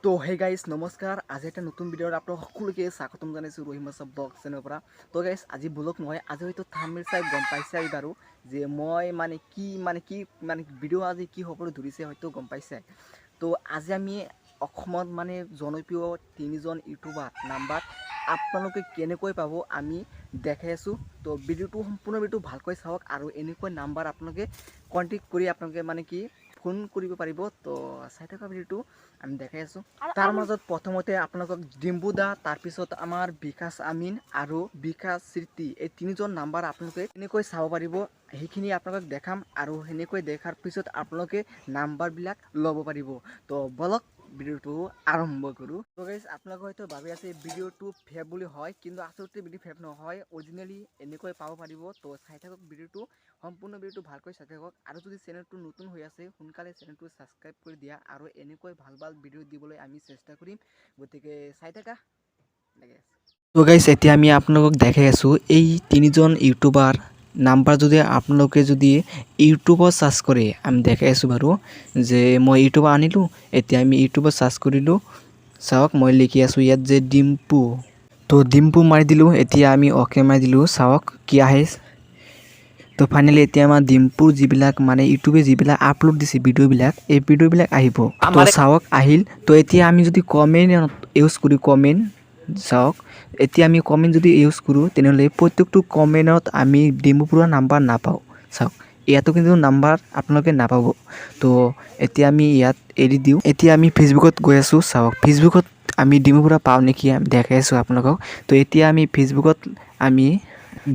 তো hey guys, নমস্কাৰ। আজি এটা নতুন ভিডিঅ'ত আপোনালোক সকলোকে স্বাগতম জনাইছোঁ ৰহিমা ব্লগ চেনেলৰ পৰা। তো গাইজ, আজি ব্লগ নহয়, আজি হয়তো থাম্বনেইল চাই গম পাইছাই বাৰু যে মই মানে কি ভিডিঅ' আজি কি হ'বলৈ ধৰিছে, হয়তো গম পাইছে। তো আজি আমি অসমত মানে জনপ্ৰিয় তিনিজন ইউটিউবাৰ নাম্বাৰ আপোনালোকে কেনেকৈ পাব, আমি দেখাই আছোঁ। তো ভিডিঅ'টো, সম্পূৰ্ণ ভিডিঅ'টো ভালকৈ চাওক আৰু এনেকুৱা নাম্বাৰ আপোনালোকে কণ্টেক্ট কৰি আপোনালোকে মানে কি ফোন কৰিব পাৰিব। তো চাই থকা ভিডিঅ'টো, আমি দেখাই আছোঁ। তাৰ মাজত প্ৰথমতে আপোনালোকক ডিম্বু দা, তাৰপিছত আমাৰ বিকাশ আমিন আৰু বিকাশ স্মৃতি, এই তিনিজন নাম্বাৰ আপোনালোকে কেনেকৈ চাব পাৰিব, সেইখিনি আপোনালোকক দেখাম আৰু সেনেকৈ দেখাৰ পিছত আপোনালোকে নাম্বাৰবিলাক ল'ব পাৰিব। তো বলক, ভিডিঅ'টো আৰম্ভ কৰোঁ। তো গাইজ, আপোনালোকে হয়তো ভাবি আছে ভিডিঅ'টো ফেক বুলি হয়, কিন্তু আচলতে ভিডিঅ' ফেক নহয়, অৰিজিনেলি এনেকৈ পাব পাৰিব। তো চাই থাকক ভিডিঅ'টো, সম্পূৰ্ণ ভিডিঅ'টো ভালকৈ চাই থাকক আৰু যদি চেনেলটো নতুন হৈ আছে, সোনকালে চেনেলটো ছাবস্ক্ৰাইব কৰি দিয়া আৰু এনেকৈ ভাল ভাল ভিডিঅ' দিবলৈ আমি চেষ্টা কৰিম। গতিকে চাই থাকা লাগে। তো গাইজ, এতিয়া আমি আপোনালোকক দেখাই আছোঁ এই তিনিজন ইউটিউবাৰ নাম্বাৰ। যদি আপোনালোকে যদি ইউটিউবত চাৰ্চ কৰে, আমি দেখাই আছোঁ বাৰু যে মই ইউটিউবত আনিলোঁ। এতিয়া আমি ইউটিউবত চাৰ্চ কৰিলোঁ। চাওক, মই লিখি আছোঁ ইয়াত যে ডিম্পু। তো ডিম্পু মাৰি দিলোঁ। এতিয়া আমি অ'কে মাৰি দিলোঁ। চাওক কি আহে। তো ফাইনেলি এতিয়া আমাৰ ডিম্পুৰ যিবিলাক মানে ইউটিউবে যিবিলাক আপলোড দিছে ভিডিঅ'বিলাক, এই ভিডিঅ'বিলাক আহিব। তো চাওক, আহিল। তো এতিয়া আমি যদি কমেণ্ট ইউজ কৰি কমেণ্ট, চাওক, এতিয়া আমি কমেণ্ট যদি ইউজ কৰোঁ, তেনেহ'লে প্ৰত্যেকটো কমেণ্টত আমি ডিম্পু বৰুৱাৰ নাম্বাৰ নাপাওঁ। চাওক, ইয়াতো কিন্তু নাম্বাৰ আপোনালোকে নাপাব। তো এতিয়া আমি ইয়াত এৰি দিওঁ। এতিয়া আমি ফেচবুকত গৈ আছোঁ। চাওক, ফেচবুকত আমি ডিম্পু বৰুৱা পাওঁ নেকি, আমি দেখাই আছোঁ আপোনালোকক। তো এতিয়া আমি ফেচবুকত আমি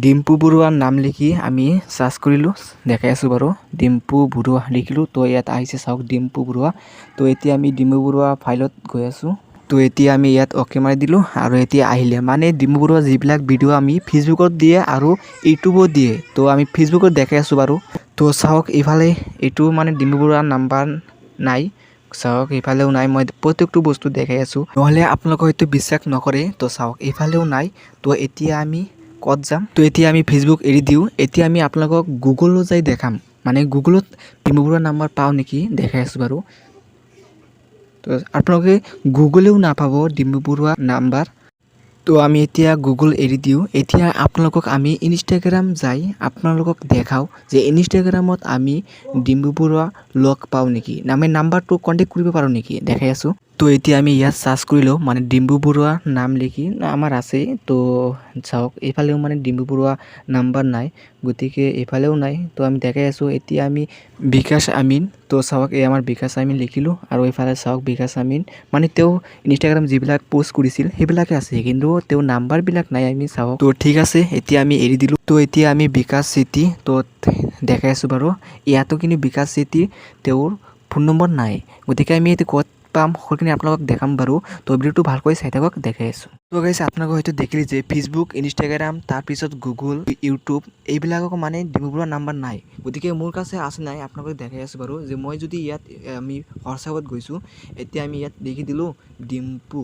ডিম্পু বৰুৱাৰ নাম লিখি আমি চাৰ্চ কৰিলোঁ। দেখাই আছোঁ বাৰু, ডিম্পু বৰুৱা লিখিলোঁ। তো ইয়াত আহিছে, চাওক, ডিম্পু বৰুৱা। তো এতিয়া আমি ডিম্পু বৰুৱা ফাইলত গৈ আছোঁ। তো এতিয়া আমি ইয়াত অ'কে মাৰি দিলোঁ আৰু এতিয়া আহিলে মানে ডিম্পু বৰুৱা যিবিলাক ভিডিঅ' আমি ফেচবুকত দিয়ে আৰু ইউটিউবত দিয়ে। তো আমি ফেচবুকত দেখাই আছোঁ বাৰু। তো চাওক, এইফালে এইটো মানে ডিম্পু বৰুৱাৰ নাম্বাৰ নাই। চাওক, এইফালেও নাই। মই প্ৰত্যেকটো বস্তু দেখাই আছোঁ, নহ'লে আপোনালোকে হয়তো বিশ্বাস নকৰে। তো চাওক, এইফালেও নাই। তো এতিয়া আমি ক'ত যাম? তো এতিয়া আমি ফেচবুক এৰি দিওঁ। এতিয়া আমি আপোনালোকক গুগলত যাই দেখাম, মানে গুগলত ডিম্পু বৰুৱাৰ নাম্বাৰ পাওঁ নেকি, দেখাই আছোঁ বাৰু। তো আপোনালোকে গুগলেও নাপাব ডিম্পু বৰুৱা নাম্বাৰ। তো আমি এতিয়া গুগল এৰি দিওঁ। এতিয়া আপোনালোকক আমি ইনষ্টাগ্ৰাম যাই আপোনালোকক দেখাওঁ যে ইনষ্টাগ্ৰামত আমি ডিম্পু বৰুৱা লগ পাওঁ নেকি, আমি নাম্বাৰটো কণ্টেক্ট কৰিব পাৰোঁ নেকি, দেখাই আছোঁ। তো এতিয়া আমি ইয়াত চাৰ্চ কৰিলোঁ, মানে ডিম্পু বৰুৱা নাম লিখি আমাৰ আছে। তো চাওক, এইফালেও মানে ডিম্পু বৰুৱা নাম্বাৰ নাই, গতিকে এইফালেও নাই। তো আমি দেখাই আছোঁ। এতিয়া আমি বিকাশ আমিন। তো চাওক, এই আমাৰ বিকাশ আমিন লিখিলোঁ আৰু এইফালে চাওক, বিকাশ আমিন মানে তেওঁ ইনষ্টাগ্ৰাম যিবিলাক প'ষ্ট কৰিছিল, সেইবিলাকে আছে, কিন্তু তেওঁৰ নাম্বাৰবিলাক নাই। আমি চাওক। তো ঠিক আছে, এতিয়া আমি এৰি দিলোঁ। তো এতিয়া আমি বিকাশ চেত্ৰী। তো দেখাই আছোঁ বাৰু, ইয়াতো কিন্তু বিকাশ চেত্ৰী তেওঁৰ ফোন নম্বৰ নাই। গতিকে আমি এইটো ক'ত পাম, সকলোখিনি আপোনালোকক দেখাম বাৰু। তো ভিডিঅ'টো ভালকৈ চাই থাকক, দেখাই আছোঁ। তো গাইজ, আপোনালোকে হয়তো দেখিলে যে ফেচবুক, ইনষ্টাগ্ৰাম, তাৰপিছত গুগল, ইউটিউব, এইবিলাকক মানে ডিম্পু বৰুৱাৰ নাম্বাৰ নাই। গতিকে মোৰ কাছে আছে নাই, আপোনালোকক দেখাই আছোঁ বাৰু যে মই যদি ইয়াত আমি হোৱাটছএপত গৈছোঁ, এতিয়া আমি ইয়াত লিখি দিলোঁ ডিম্পু,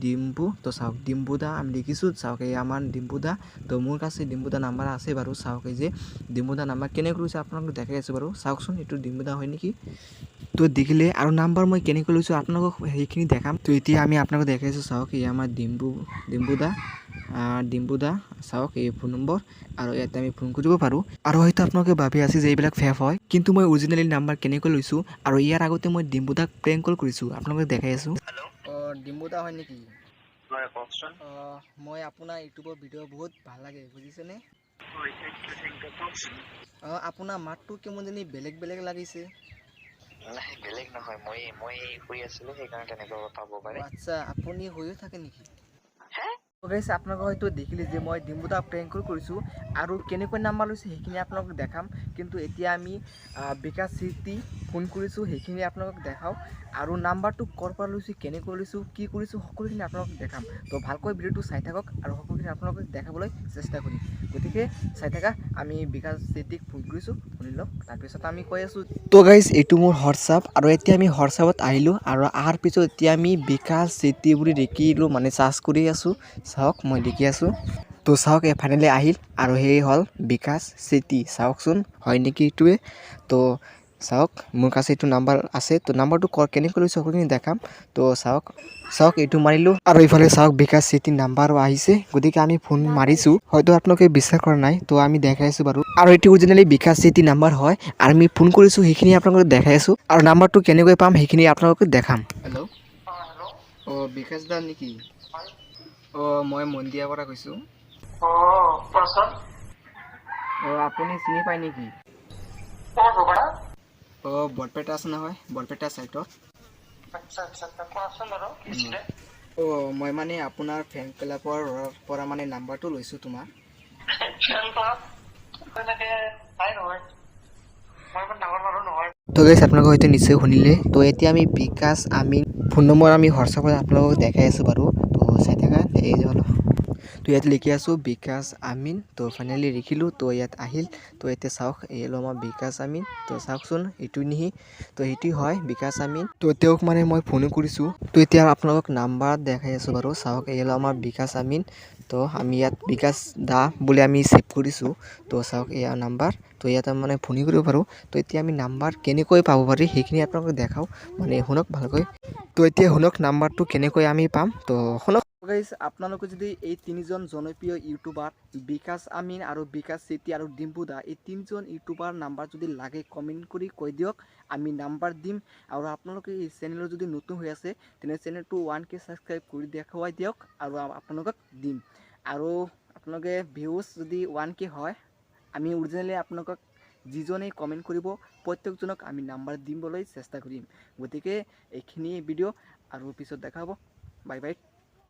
ডিম্পু। তো চাওক, ডিম্পু দা আমি লিখিছোঁ। চাওক, এই আমাৰ ডিম্পু দা। তো মোৰ কাছে ডিম্পু দা নাম্বাৰ আছে বাৰু। চাওক, এই যে ডিম্পু দা নাম্বাৰ কেনেকৈ লৈছোঁ, আপোনালোকক দেখাই আছোঁ বাৰু। চাওকচোন, এইটো ডিম্পু দা হয় নেকি? তো দেখিলে আৰু নাম্বাৰ মই কেনেকৈ লৈছোঁ, আপোনালোকক সেইখিনি দেখাম। তো এতিয়া আমি আপোনালোকক দেখাইছোঁ। চাওক, এই আমাৰ ডিম্পু, ডিম্পু দা, ডিম্পু দা। চাওক, এই ফোন নম্বৰ আৰু ইয়াতে আমি ফোন কৰিব পাৰোঁ। আৰু হয়তো আপোনালোকে ভাবি আছে যে এইবিলাক ফেক হয়, কিন্তু মই অৰিজিনেলি নাম্বাৰ কেনেকৈ লৈছোঁ আৰু ইয়াৰ আগতে মই ডিম্পু দাক প্ৰেংক কল কৰিছোঁ, আপোনালোকক দেখাই আছোঁ। অঁ, ডিম্পু দা হয় নেকি? হয়, কওকচোন। অঁ, মই আপোনাৰ ইউটিউবৰ ভিডিঅ' বহুত ভাল লাগে, বুজিছেনে? হয়, thank U, thank U. কওকচোন। অঁ, আপোনাৰ মাতটো কেমন জানি বেলেগ বেলেগ লাগিছে। নাই, বেলেগ নহয়, মই শুই আছিলো, সেইকাৰণে তেনেকুৱা পাব পাৰে। আচ্ছা, আপুনি শুইও থাকে নেকি? হে? গাইছ, আপোনালোকে হয়তো দেখিলে যে মই ডিম্বু দাক প্ৰেংক কল কৰিছোঁ আৰু কেনেকৈ নাম্বাৰ লৈছোঁ, সেইখিনি আপোনালোকক দেখাম। কিন্তু এতিয়া আমি বিকাশ চেত্ৰী ফোন কৰিছোঁ, সেইখিনি আপোনালোকক দেখাওঁ আৰু নাম্বাৰটো ক'ৰ পৰা লৈছোঁ, কেনেকৈ লৈছোঁ, কি কৰিছোঁ, সকলোখিনি আপোনালোকক দেখাম। তো ভালকৈ ভিডিঅ'টো চাই থাকক আৰু সকলোখিনি আপোনালোকক দেখাবলৈ চেষ্টা কৰিম। গতিকে চাই থাকা, আমি বিকাশ চেত্ৰীক ফোন কৰিছোঁ, শুনি লওক, তাৰপিছত আমি কৈ আছোঁ। তো গাইজ, এইটো মোৰ হোৱাটছআপ আৰু এতিয়া আমি হোৱাটছআপত আহিলোঁ আৰু অহাৰ পিছত এতিয়া আমি বিকাশ চেত্ৰী বুলি লিখিলোঁ, মানে চাৰ্চ কৰি আছোঁ। চাওক, মই লিখি আছোঁ। তো চাওক, এই ফাইনেলি আহিল আৰু সেই হ'ল বিকাশ চেত্ৰী। চাওকচোন, হয় নেকি এইটোৱে? তো চাওক, মোৰ কাছে এইটো নাম্বাৰ আছে। তো নাম্বাৰটো কেনেকৈ লৈছোঁ, সকলোখিনি দেখাম। তো চাওক, চাওক, এইটো মাৰিলোঁ আৰু ইফালে চাওক, বিকাশ চেত্ৰীৰ নাম্বাৰো আহিছে। গতিকে আমি ফোন মাৰিছোঁ। হয়তো আপোনালোকে বিশ্বাস কৰা নাই, তো আমি দেখাই আছোঁ বাৰু। আৰু এইটো অৰিজিনেলি বিকাশ চেত্ৰীৰ নাম্বাৰ হয় আৰু আমি ফোন কৰিছোঁ, সেইখিনি আপোনালোকক দেখাই আছোঁ। আৰু নাম্বাৰটো কেনেকৈ পাম, সেইখিনি আপোনালোকক দেখাম। হেল্ল'। অঁ, হেল্ল'। অঁ, বিকাশ দা নেকি? অঁ, মই মন্দিয়াৰ পৰা কৈছোঁ। অঁ, কোৱাচোন। অঁ, আপুনি চিনি পায় নেকি? ক'ৰ পৰা? অঁ, বৰপেটা আছে নহয়, বৰপেটা ছাইডত। আচ্ছা, কোৱাচোন বাৰু, কি আছিলে? অঁ, মই মানে আপোনাৰ ফেন ক্লাবৰ পৰা মানে নাম্বাৰটো লৈছোঁ তোমাৰ। ফেন ক্লাব তেনেকে নাই নহয়, মই ইমান ডাঙৰ মানুহ নহয়। তো গাইছ, আপোনালোকে হয়তো নিশ্চয় শুনিলে। তো এতিয়া আমি বিকাশ আমি ফোন নম্বৰ আমি হোৱাটছএপত আপোনালোকক দেখাই আছোঁ বাৰু। তো চাই থাকা, এই যে হ'ল। তো ইয়াত লিখি আছোঁ বিকাশ আমিন। তো ফাইনেলি লিখিলোঁ, তো ইয়াত আহিল। তো এতিয়া চাওক, এই হ'ল আমাৰ বিকাশ আমিন। তো চাওকচোন, এইটো নিহি? তো সেইটো হয় বিকাশ আমিন। তো তেওঁক মানে মই ফোনো কৰিছোঁ। তো এতিয়া আপোনালোকক নাম্বাৰ দেখাই আছোঁ বাৰু। চাওক, এই হ'ল আমাৰ বিকাশ আমিন। তো আমি ইয়াত বিকাশ দা বুলি আমি ছেভ কৰিছোঁ। তো চাওক, এয়া নাম্বাৰ। তো ইয়াত আমি মানে ফোনো কৰিব পাৰোঁ। তো এতিয়া আমি নাম্বাৰ কেনেকৈ পাব পাৰি, সেইখিনি আপোনালোকক দেখাওঁ। মানে শুনক ভালকৈ। তো এতিয়া শুনক, নাম্বাৰটো কেনেকৈ আমি পাম। তো শুনক গাইজ, আপোনালোকে যদি এই তিনিজন জনপ্ৰিয় ইউটিউবাৰ বিকাশ আমিন আৰু বিকাশ চেত্ৰী আৰু ডিম্পু দা, এই তিনিজন ইউটিউবাৰ নাম্বাৰ যদি লাগে, কমেণ্ট কৰি কৈ দিয়ক, আমি নাম্বাৰ দিম। আৰু আপোনালোকে এই চেনেলত যদি নতুন হৈ আছে, তেনে চেনেলটো 1K subscribe কৰি দেখুৱাই দিয়ক আৰু আপোনালোকক দিম। আৰু আপোনালোকে ভিউজ যদি 1K হয়, আমি অৰিজিনেলি আপোনালোকক যিজনেই কমেণ্ট কৰিব, প্ৰত্যেকজনক আমি নাম্বাৰ দিবলৈ চেষ্টা কৰিম। গতিকে এইখিনি ভিডিঅ' আৰু পিছত দেখা হ'ব। Bye bye.